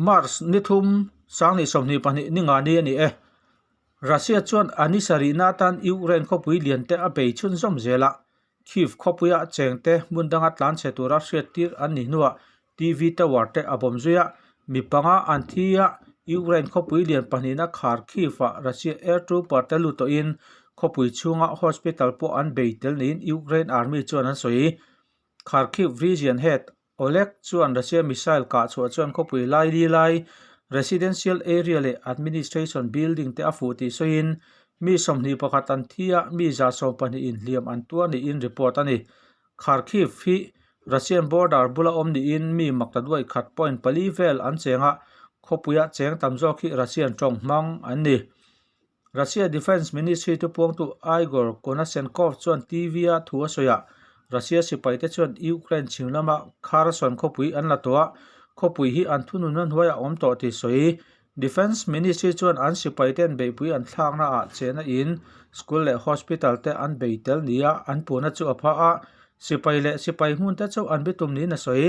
March ni thum sanghnih 22 ni nga ni a ni e. Russia chuan a ni sarihna atan Ukraine khawpui lian te a bei chhunzawm zel a. Kyiv khawpuia chengte hmun danga tlan chhe tura hriattir an nih hnuah TV tower te a bawm zui a. Mi panga an thi a, Ukraine khawpui lian pahnihna Kharkiv-ah Russia air trooper te lut tawhin khawpui chhunga hospital pawh an bei tel niin Ukraine army chuan an sawi. Kharkiv region head Oleg chuan Russia missile kah chhuah chuan khawpui lai li lai residential area leh administration building te a fuh tih sawiin mi 21 an thi a, mi 120 in hliam an tuar niin report a ni. Kharkiv hi Russian border bula awm niin mi maktaduai khat point pali vel an cheng a, khawpuia cheng tam zawk hi Russian tawng hmang an ni. Russia Defence Ministry thupuangtu Igor Konashenkov chuan TV-a thu a sawi a, Russia sipaite chuan Ukraine chhim lama Kherson khawpui an la tawh a, khawpui hi an thununna hnuaiah a awm tawh tih sawi. Defence Ministry chuan an sipaite'n beihpui an thlaknaah chehna in, school leh hospital te an bei tel nia an puhna chu a pha a, sipai leh sipai hmunte chauh an bitum niin a sawi.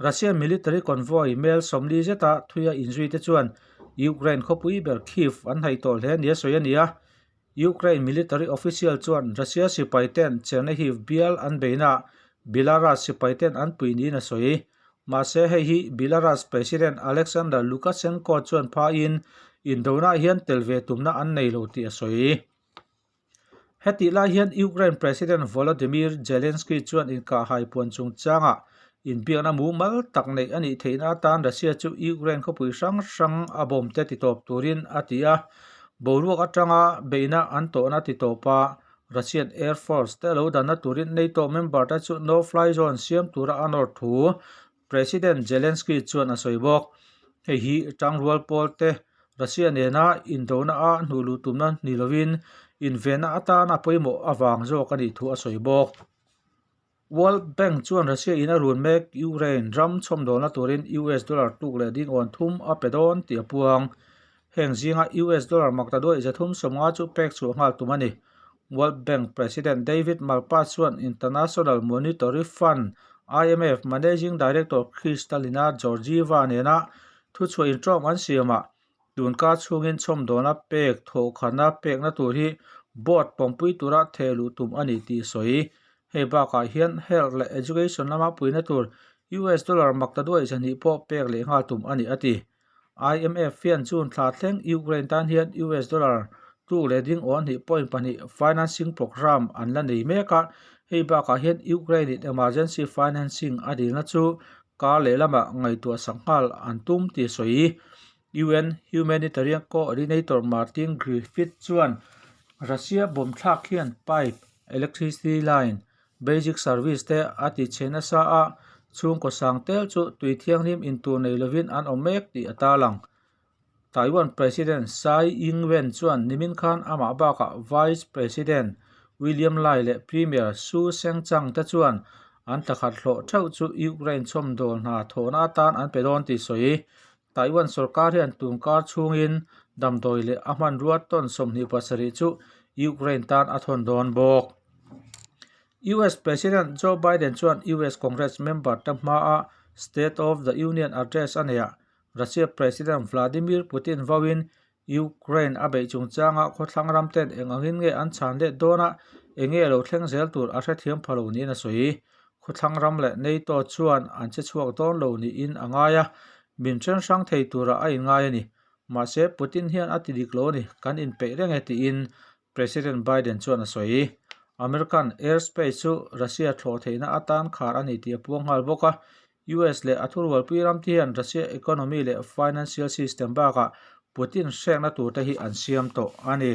Russia military convoy mel 40 zeta thuia inzuite chuan Ukraine khawpui ber Kyiv an hnaih tawh hle nia sawi a ni a. Ukraine military official chuan Russia sipaiten Chernihiv bial an beihnaah Belarus sipaiten an pui niin a sawi. Mahse hei hi Belarus President Alexander Lukashenko chuan phaiin indonah hian tel ve tumna an nei lo tih a sawi. Hetih lai hian Ukraine President Volodymyr Zelensky chuan inkahhai puan chungchangah inbiakna mumal tak neih a nih theihna atan Russia chu Ukraine khawpui hrang hrang a bomb te titawp turin a ti a. Boruak atanga beihna an tawhna titawp a, Russian Air Force te lo danna turin NATO member te chu no-fly zone siam tura a nawr thu President Zelensky chuan a sawi bawk. Hei hi tangrual pawl te Russia nena indona a hnuh luh tumna ni lovin invenna atana pawimawh avang zawk a nih thu a sawi bawk. World Bank chuan Russia in a run mek Ukraine ram chhawmdawlna turin US dollar tuk leh ding awn thum a pe dawn tih a puang. Heng zinga US dollar makta duai 350 chu pek chhuah nghal tum a ni. World Bank President David Malpass chuan International Monetary Fund, IMF, Managing Director Kristalina Georgieva nena thuchhuah inṭawm an siamah tunkar chhungin chhawmdawlna pek thawhkhatna pekna tur hi board pawmpui tura theh luh tum a ni tih sawi. Hei bakah hian health leh education lama puihna tur US dollar makta duai 200 pawh pek leh nghal tum a ni a ti. IMF hian June thla thleng Ukraine tan hian US dollar tluk leh ding awn hnih point pahnih financing program an la nei mek a, hei bakah hian Ukraine in emergency financing a dilna chu kar lehlamah ngaihtuah sak nghal an tum tih a sawi. UN Humanitarian Coordinator Martin Griffith chuan Russia bomb thlak hian pipe, electricity line, Basic service te a ti chhe nasa a, chhungkaw sang tel chu tui thianghlim intur nei lovin an awm mek tih a tarlang. Taiwan President Tsai Ing-wen chuan nimin khan amah bakah Vice President William Lai leh Premier Su Tseng-chang te chuan an thlakhat hlawh theuh chu Ukraine chhawmdawl hna thawhna atan an pe dawn tih sawi. Taiwan sorkar hian tunkar chhungin damdawi leh a hmanrua ton 27 chu Ukraine tan a thawn dawn bawk. US President Joe Biden chuan US Congress member te hmaa State of the Union address a neih ah Russia President Vladimir Putin vauin Ukraine a beih chungchanga khawthlang ram ten eng angin nge an chhan let dawn a, eng nge lo thleng zel tur a hrethiam pha lo niin a sawi. Khawthlang ram leh NATO chuan an che chhuak dawn lo niin a ngai a, min then hrang thei turah a inngai a ni. Mahse, Putin hian a ti dik lo a ni, kan inpeih reng e tiin President Biden chuan a sawi. American airspace chu Russia thlawh theihna atan khar a ni tih a puang nghal bawk a. US leh a thurualpui ram te hian Russia economy leh financial system bakah Putin hrekna tur te hi an siam tawh a ni.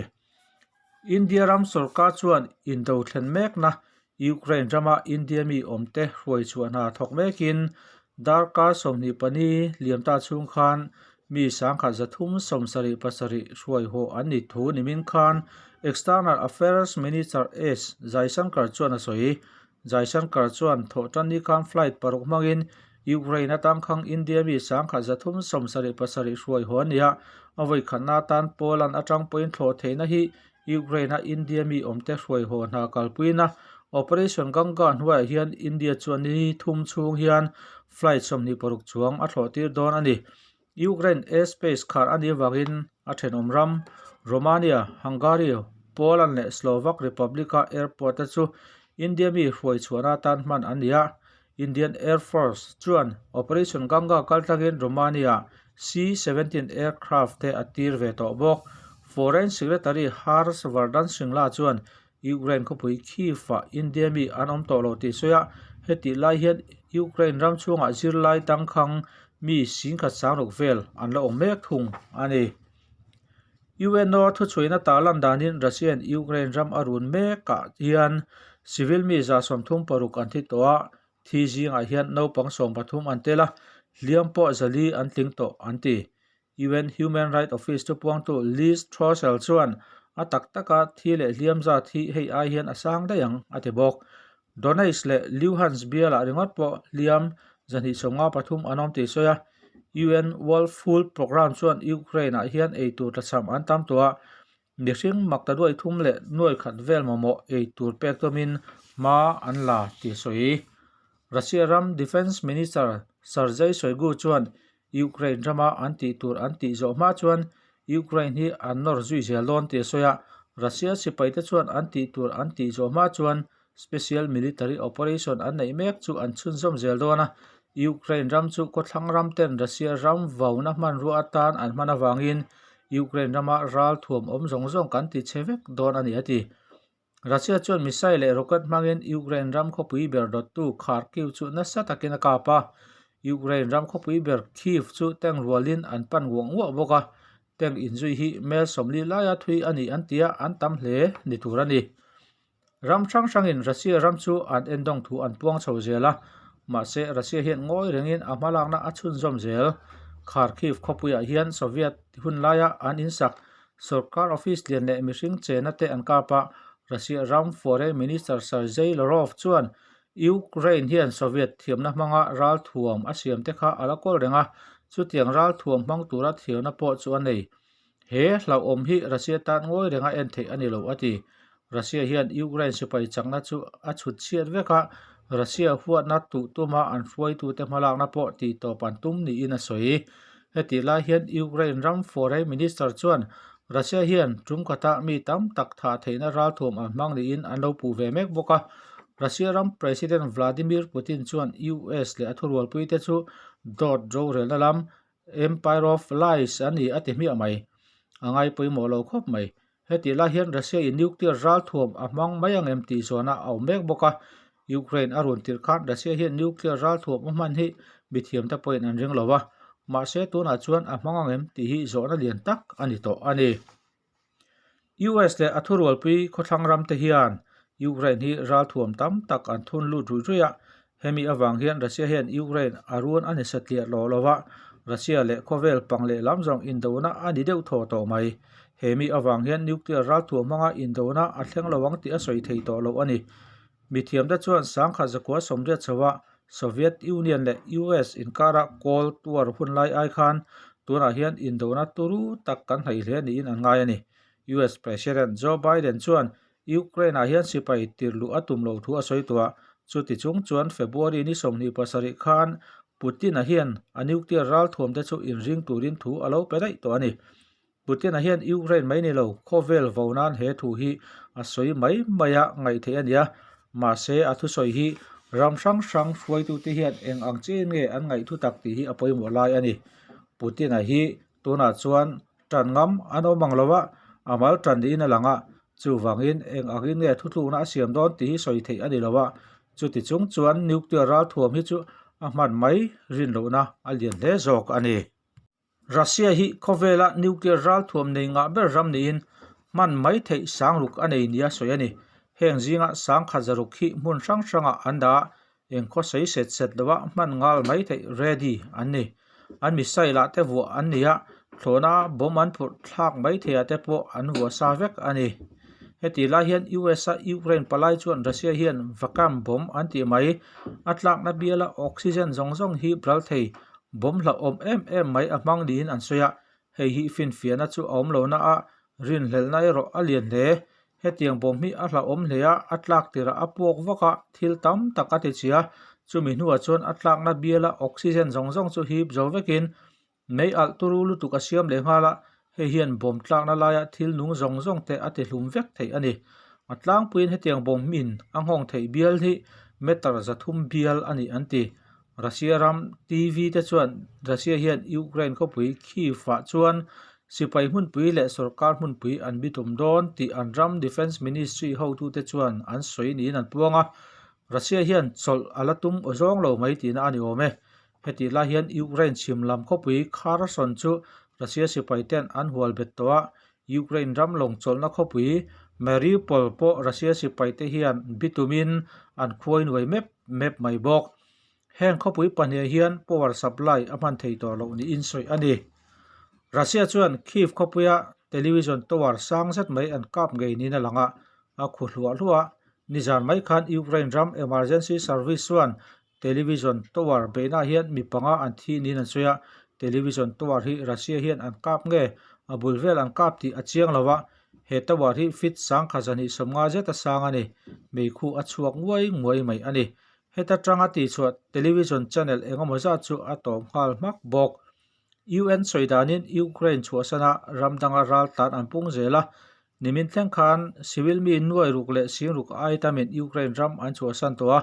India ram sorkar chuan indo thlen mekna Ukraine rama India mi awmte hruai chhuah hna thawk mekin darkar 24 liam ta chhung khan mi 1377 hruai haw an ni thu nimin khan External Affairs Minister S Jaishankar chuan a sawi. Jaishankar chuan thawhtanni khan flight paruk hmangin Ukraine atang khang India mi 1377 hruai haw a ni a, a vawikhatna atan Poland atang pawhin thlawh theihna hi Ukraine-a India mi awmte hruai haw hna kalpuina Operation Ganga hnuaiah hian India chuan ni thum chhung hian flight 26 chuang a thlawh tir dawn a ni. Ukraine airspace khar a nih avangin a thenawm ram Romania, Hungary, Poland leh Slovak Republic-a airport te chu India mi hruai chhuahna atan hman an ni a. Indian Air Force chuan Operation Ganga kaltlangin Romania C-17 aircraft te a tir ve tawh bawk. Foreign Secretary Harsh Vardhan Shringla chuan Ukraine khawpui Kyiv-ah India mi an awm tawh lo tih sawi a, hetih lai hian Ukraine ram chhungah zirlai tangkhang mi singkhat sangruk vel an la awm mek thung a ni. UNO thuchhuihna tarlan danin Russia-in Ukraine ram a run mekah hian civil mi 36 an thi tawh a, thi zingah hian naupang 13 an tel a, hliam pawh 400 an tling tawh an ti. UN Human Rights Office thupuangtu Liz Throssell chuan a tak taka thi leh hliam zat hi hei ai hian a sang daih ang a ti bawk. Donetsk leh Luhansk bialah ringawt pawh hliam 253 an awm tih sawi a, UN World Food Programme chuan Ukraine-ah hian ei tur tlachham an tam tawh a, mihring makta duai thum leh nuai khat vel mamawh ei tur pek tumin hma an la tih sawi. Russia ram Defence Minister Sergei Shoigu chuan Ukraine rama an tih tur an tih zawh hma chuan Ukraine hi an nawr zui zel dawn tih a sawi a, Russia sipaite chuan an tih tur an tih zawh hma chuan Special Military Operation an neih mek chu an chhunzawm zel dawn a, Ukraine ram chu khawthlang ram ten Russia ram vauna hmanrua atan an hman avangin Ukraine rama ral thuam awm zawng zawng kan ti chhe vek dawn a ni a ti. Russia chuan missile leh rocket hmangin Ukraine ram khawpui ber dawttu Kharkiv chu nasa takin a kap a, Ukraine ram khawpui ber Kyiv chu tank rualin an pan nguah nguah bawk a, tank inzui hi mel 40 laia thui a ni an ti a, an tam hle ni tur a ni. Ram hrang hrangin Russia ram chu an endawng thu an puang chho zel a, mahse Russia hian ngawi rengin a hmalakna a chhunzawm zel. Kharkiv khawpuiah hian Soviet hun laia an insak Sorkar office lian leh mihring chena te an kap a, Russia ram Foreign Minister Sergei Lavrov chuan Ukraine hian Soviet thiamna hmanga ralthuam a siam te kha a la kawl reng a, chutiang ralthuam hmang tura thiamna pawh chu a nei. He hlauhawm hi Russia tan ngawi renga en theih a ni lo a ti. Russia hian Ukraine sipai chakna chu a chhut chhiat vek a, Russia huatna tuh tuma an hruaitute hmalakna pawh tihtawp an tum niin a sawi. Hetih lai hian Ukraine ram Foreign Minister chuan Russia hian tum khata mi tam tak thah theihna ralthuam an hmang niin an lo puh ve mek bawk a. Russia ram President Vladimir Putin chuan US leh a thurualpuite chu dawt rorelna lam Empire of Lies a ni a ti hmiah mai. A ngai pawimawh lo khawp mai. Hetih lai hian Russia in nuclear ralthuam a hmang mai ang em tih zawhna a awm mek bawk a. Ukraine a run tirh khan Russia hian nuclear ralthuam a hman hi mithiamte pawhin an ring lo a. Mahse tunah chuan a hmang ang em tih hi zawhna lian tak a ni tawh a ni. US leh a thurualpui khawthlang ram te hian Ukraine hi ralthuam tam tak an thun lut ruih ruih a, hemi avang hian Russia hian Ukraine a run a ni satliah lawh lo a, Russia leh khawvel pang lehlam zawng indona a ni deuh thaw tawh mai. Hemi avang hian nuclear ralthuam hmanga indona a thleng lo ang tih a sawi thei tawh lo a ni. Mithiamte chuan sangkhat zakua sawmriat chhoa Soviet Union leh US inkara Cold War hun lai ai khan tunah hian indona turu tak kan hnaih hle niin an ngai a ni. US President Joe Biden chuan Ukraine-ah hian sipai tirhluh a tum loh thu a sawi tawh a, chuti chung chuan February ni 27 khan Putin-a hian a nuclear ralthuamte chu inring turin thu a lo pe daih tawh a ni. Putin-a hian Ukraine mai ni lo, khawvel vo nan he thu hi a sawi mai mai a ngaih theih a ni a, mahse a thusawi hi ram hrang hrang hruaitute hian eng ang chiin nge an ngaih thu tak tih hi a pawimawh lai a ni. Putin-a hi tunah chuan tan ngam an awm ang lo a, a mal tan niin a lang a, chuvangin eng angin nge thutlukna a siam dawn tih hi sawi theih a ni lo a, chuti chung chuan nuclear ralthuam hi chu a hman mai rin lohna a lian hle zawk a ni. Russia hi khawvela nuclear ralthuam nei ngah ber ram niin hman mai theih sangruk a nei nia sawi a ni. Heng zinga sangkhat zaruk hi hmun hrang hrangah an dah a, engkhaw sawi set set lova hman nghal mai theih ready an ni. An missile ah te vuah an ni a, thlawhna bomb an phurh thlak mai theihah te pawh an vuah sa vek a ni. Heti lai hian US a Ukraine palai chuan Russia hian vacuum bomb an tih mai a tlakna biala oxygen zawng zawng hi bral thei Bomb hlauhawm em em mai a hmang niin an sawi a, hei hi finfiahna chu a awm lo na a, rinhlelhna erawh a lian hle. Hetiang bomb hi a hlauhawm hle a, a tlak tirah a puak vak a, thil tam tak a ti chhia. Chumi hnuah chuan a tlakna biala oxygen zawng zawng chu hip zo vekin Mei alh turu lutuk a siam leh nghal a, hei hian bawm tlakna laia thil nung zawng zawng te a ti hlum vek theih a ni. A tlangpuiin hetiang bawm in a nghawng theih bial hi meter 300 bial a ni an ti. Russia ram TV te chuan Russia hian Ukraine khawpui Kyiv-ah chuan sipai hmunpui leh sorkar hmunpui an bitum dawn tih an ram Defence Ministry hotute chuan an sawi niin an puang a, Russia hian chawlh a la tum awzawng lo mai tihna a ni awm e. Hetih lai hian Ukraine chhim lam khawpui Kherson chu Russia sipai ten an hual bet tawh a, Ukraine ram lawng chawlhna khawpui Mariupol pawh Russia sipai te hian bitumin an khuai nuai mep mep mai bawk. Heng khawpui pahniah hian power supply a hman thei tawh loh niin sawi a ni. Russia chuan Kyiv khawpuia television tower sang zet mai an kap ngei niin a lang a, a khu hluah hluah a. Nizan mai khan Ukraine ram emergency service chuan Television tower beihnaah hian mi panga an thi niin an sawi a, television tower hi Russia hian an kap nge a bul vel an kap tih a chiang lo a, he tower hi feet 1250 zeta sang a ni, meikhu a chhuak nguai nguai mai a ni. Heta tanga tihchhuah television channel engemaw zat chu a tawp nghal hmak bawk. UN sawi danin Ukraine chhuahsana ram danga ral tlan an pung zel a, nimin thleng khan civil mi nuai ruk leh sing ruk ai tamin Ukraine ram an chhuahsan tawh a,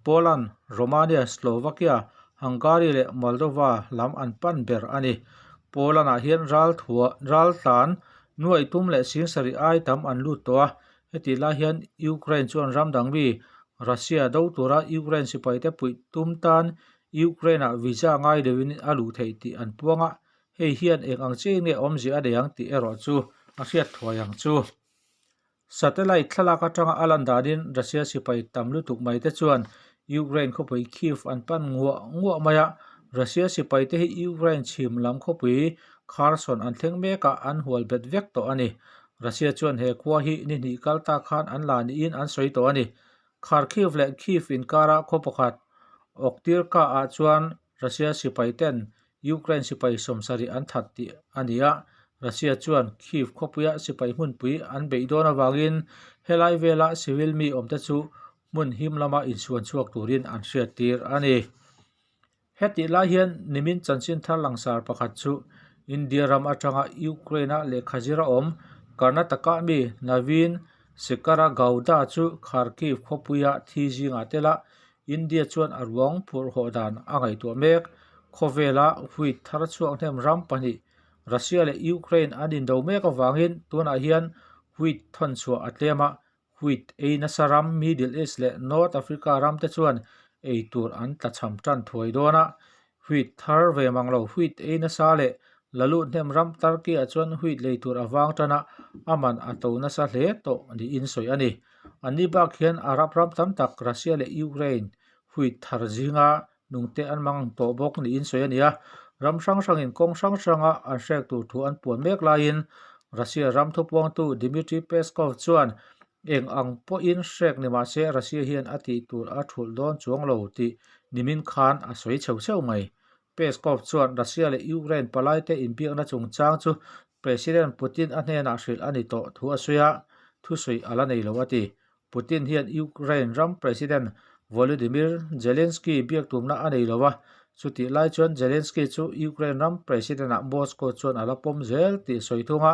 Poland, Romania, Slovakia, Hungary leh Moldova lam an pan ber a ni. Poland-ah hian ral thua ral tlan nuai tum leh sing sarih ai tam an lut tawh a, hetih lai hian Ukraine chuan ram dang mi Russia do tura Ukraine sipaite puih tum tan Ukraine-ah visa ngai deuhin a luh theih tih an puang a, hei hian eng ang chiah nge awmzia a nei ang tih erawh chu a hriat thuai ang chu. Satellite thlalak atanga a lan danin Russia sipai tam lutuk mai te chuan Ukraine khawpui Kyiv an pan nguah nguah mai a, Russia sipai te hi Ukraine chhim lam khawpui Kherson an thleng mek a, an hual bet vek tawh a ni. Russia chuan he khua hi ni hnih kal ta khan an la niin an sawi tawh a ni. Kharkiv leh Kyiv inkara khaw pakhat Okhtyrka-ah chuan Russia sipai ten Ukraine sipai 70 an that tih a ni a, Russia chuan Kyiv khawpuia sipai hmunpui an beih dawn avangin helai vela civil mi awmte chu hmun him lama insuan chhuak turin an hriattir a ni. Hetih lai hian nimin chanchin thar langsar pakhat chu India ram atanga Ukraine-a lehkha zir a awm Karnataka mi Naveen Sekhara Gowda chu Kharkiv khawpuia thi zingah tel a, India chuan a ruang phurh hawh dan a ngaihtuah mek. Khawvela wheat thar chhuak hnem ram pahnih Russia leh Ukraine an indo mek avangin tunah hian wheat thawn chhuah a tlem a, Wheat ei nasa ram Middle East leh North Africa ram te chuan ei tur an tlachham tan thuai dawn a. Wheat thar ve mang lo wheat ei nasa leh la lut hnem ram Turkey ah chuan wheat lei tur a vang tan a, a man a to nasa hle tawh niin sawi a ni. Anni bak hian Arab ram tam tak Russia leh Ukraine wheat thar zinga nungte an mang tawh bawk niin sawi a ni a. Ram hrang hrangin kawng hrang hranga an hrek tur thu an puan mek laiin Russia ram thupuangtu Dmitry Peskov chuan eng ang pawhin hrek ni mahse Russia hian a tih tur a thulh dawn chuang lo tih nimin khan a sawi chho chho mai. Peskov chuan Russia leh Ukraine palaite inbiakna chungchang chu President Putin a hnenah hrilh a ni tawh thu a sawi a, thusawi a la nei lo a ti. Putin hian Ukraine ram President Volodymyr Zelensky biak tumna a nei lo a, chutih lai chuan Zelensky chu Ukraine ram President-ah Moscow chuan a la pawm zel tih sawi thung a,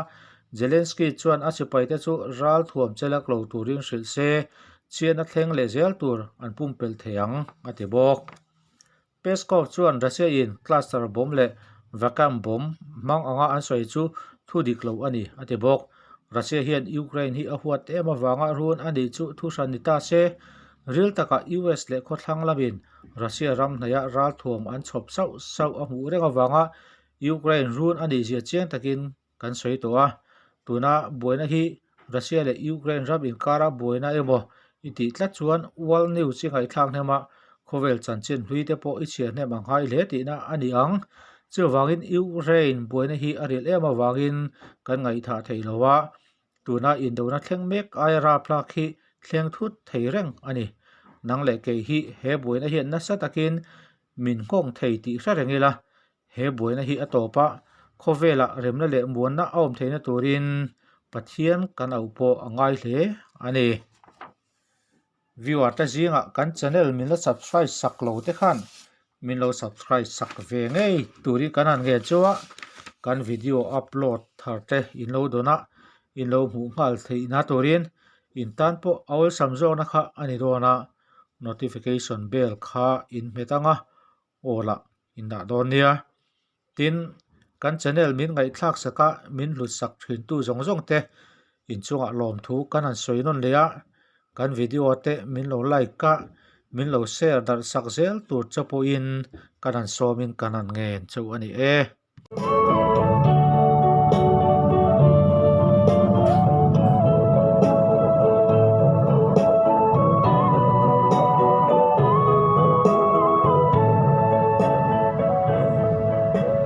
Zelensky chuan a sipaite chu ral thuam chelak lo turin hrilh se, chian a thleng leh zel tur an pumpelh thei ang, a ti bawk. Peskov chuan Russia-in cluster bomb leh vacuum bomb hmang anga an sawi chu thu dik lo a ni, a ti bawk. Russia hian Ukraine hi a huat em avanga run a nih chu thu hran ni ta se, ril takah US leh khawthlang lamin Russia ram hnaihah ralthuam an chhawp sauh sauh a hmuh reng avanga Ukraine run a nih zia chiang takin kan sawi tawh a, tuna buaina hi Russia leh Ukraine ram inkara buaina emaw i tih tlat chuan World News i ngaihthlak hnem a, khawvel chanchin hlui te pawh i chhiar hnem ang ngai hle tihna a ni ang. Chuvangin Ukraine buaina hi a ril em avangin kan ngaihthah thei lo a, tuna indona thleng mek aia raphlak hi thleng thut thei reng a ni. Nang leh kei hi he buaina hian nasa takin min nghawng thei tih hre reng ila, He buaina hi a tawp a, khawvelah remna leh muanna a awm theihna turin Pathian kan auh pawh a ngai hle a ni. Viewer te zingah kan channel min la subscribe sak lo te khan. Min lo subscribe sak ve ngei tur hi kan han ngen chu a, kan video upload thar te in lo dawn a, in lo hmuh nghal theih na turin in tan pawh a awlsam zawkna kha a ni dawn a, notification bell kha in hmet ang a, aw lah in dah dawn nia. Tin, kan channel min ngaihthlak sak a, min hlut sak thin tu zawng zawng te inchungah lawmthu kan han sawi nawn leh a, kan video te min lo like a, min lo share darh sak zel tur che pawhin kan han sawmin kan han ngen chauh a ni e.